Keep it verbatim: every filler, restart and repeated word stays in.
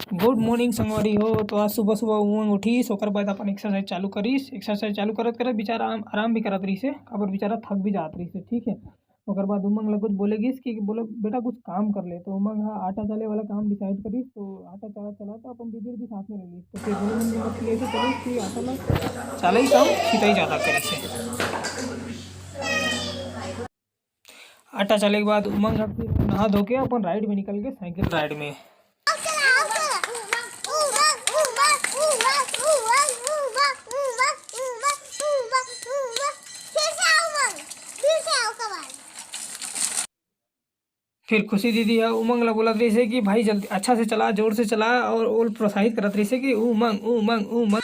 गुड morning संगवारी हो। तो आज सुबह सुबह उमंग उठिस, ओकर बाद अपन एक्सरसाइज चालू करिस। एक्सरसाइज चालू करत करत बेचारा आराम, आराम भी करत रहिस हे, काबर बेचारा थक भी जात रहिस हे, ठीक है। ओकर बाद उमंग ला कुछ बोले गिस कि बोले, "बेटा, कुछ काम कर ले।" तो उमंग ह आटा चाले वाला काम डिसाइड करिस। तो आटा चाला चाला तो अपन दीदी भी साथ में ले लिस। तो फिर बोले, "मम्मी, बस ये ऐसे चलिस कि आटा ला चालई तो छितई जादा करिस हे।" आटा चाले के बाद उमंग ह फिर नहा धो के अपन राइड में निकल गे, साइकिल राइड में। फिर खुशी दीदी ह उमंग ला बोलत रहिस हे कि भाई जल्दी अच्छा से चला, जोर से चला, और ओल प्रोत्साहित करत रहिस हे कि उमंग, उमंग, उमंग।